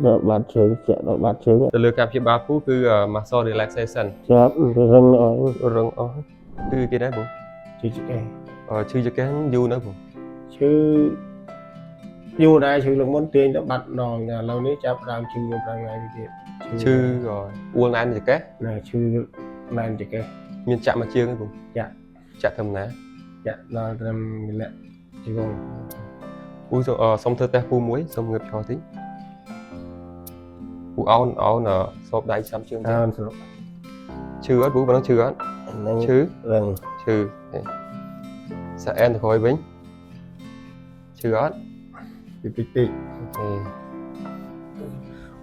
ដល់បាត់ជើងចាក់ដល់បាត់ជើង ទៅលើការព្យាបាលពូគឺ muscle relaxation។ ជាប់រឹងអស់ រឹងអស់គឺគេដែរពូ ឈឺចង្កេះ ឈឺចង្កេះយូរនៅពូ ឈឺយូរដែរឈឺលើកមុនទាញទៅបាត់ដងតែឥឡូវនេះចាប់ដើមឈឺ5ថ្ងៃទៀត ឈឺអួលណែនចង្កេះ ណាឈឺណែនចង្កេះ មានចាក់មកជើងទេពូ ចាក់ ចាក់ត្រឹមណា ចាក់ដល់ត្រឹមកលៈជង្គង់ ពូសុំធ្វើតេស្តពូមួយសុំងើបឈរតិចពូអោនអោនសោបដៃចាំជើង អើស្រុក ឈឺអត់ពូប៉ុណ្ណឹងឈឺអត់ ហ្នឹង ឈឺ រឹង ឈឺសាអែនទៅក្រោយវិញឈឺអត់ ពីតិចតិច OK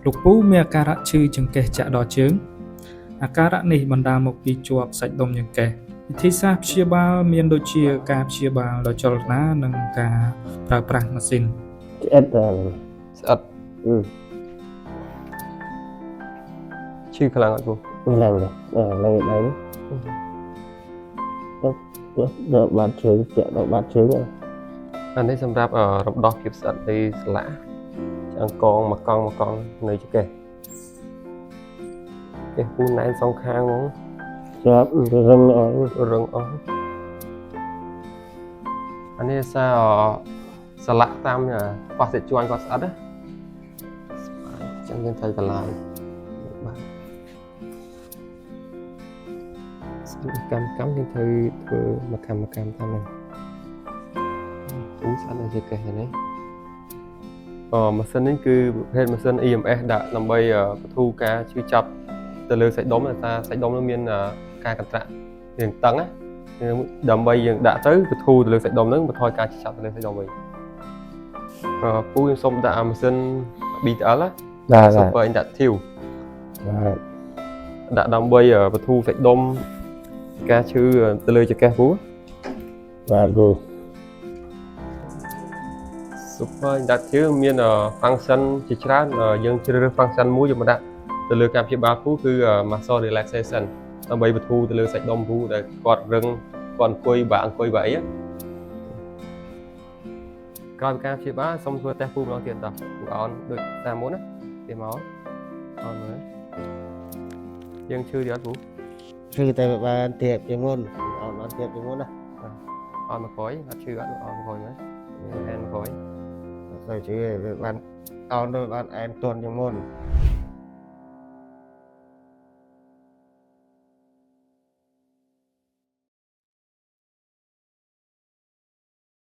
លោកពូមានអាការៈឈឺចង្កេះចាក់ដល់ជើង អាការៈនេះបណ្ដាលមកពីជាប់សាច់ដុំចង្កេះវិធីសាស្ត្រព្យាបាលមានដូចជាការព្យាបាលដោយចលនានិងការប្រើប្រាស់ម៉ាស៊ីន ឆ្អិតតែ ស្អិតឈឺខ្លាំងអត់ពូ ឡើងដែរឡើងដៃនេះដល់បាត់ជើងចាក់ដល់បាត់ជើង អានេះសម្រាប់រំដោះភាពស្អិតនៃសន្លាក់ឆ្អឹងកងមកកង់មកកង់នៅចង្កេះកេះពូណែនសងខាងហ្មង ជាប់រឹងអស់ រឹងអស់អានេះសារសន្លាក់តាមប៉ះសិជួនគាត់ស្អិតណាអញ្ចឹងយើងត្រូវកន្លាយបាទស្អិតកម្មកម្មយើងត្រូវធ្វើមកកម្មមកកម្មតាមហ្នឹងពូស្អិតនៅចង្កេះនេះអម៉ាស៊ីននេះគឺប្រភេទម៉ាស៊ីន EMS ដាក់ដើម្បីបន្ធូរការឈឺចាប់ទៅលើសាច់ដុំដោយសារសាច់ដុំនោះមានការកន្ត្រាក់រាងតឹងណាដើម្បីយើងដាក់ទៅបន្ធូរទៅលើសាច់ដុំហ្នឹងបន្ថយការឈឺចាប់ទៅលើសាច់ដុំវិញអពូខ្ញុំសូមដាក់ម៉ាស៊ីន BTL ណា បាទ Super Inductive បាទ ដាក់ដើម្បីបន្ធូរសាច់ដុំការឈឺទៅលើចង្កេះពូ បាទគ្រូ Super Inductive មាន function ជាច្រើនយើងជ្រើសរើស function មួយយកមកដាក់ទៅលើការព្យាបាលពូគឺ muscle relaxation ដើម្បីបន្ធូរទៅលើសាច់ដុំពូដែលគាត់រឹងគាត់អង្គុយបាក់អង្គុយបាក់អីក្រោយពីការព្យាបាលសូមធ្វើតេស្តពូម្ដងទៀតតោះពូអោនដូចតាមមុនណាគេមកអោនមើលយើងឈឺទៀតអត់ពូ ឈឺតែបានទៀបជាងមុនអត់បានទៀបជាងមុនណា អោនមកក្រោយអត់ឈឺអត់អោនមកក្រោយមើលអែនមកក្រោយ ទៅឈឺវាបានអោនទៅបានអែនទន់ជាងមុន។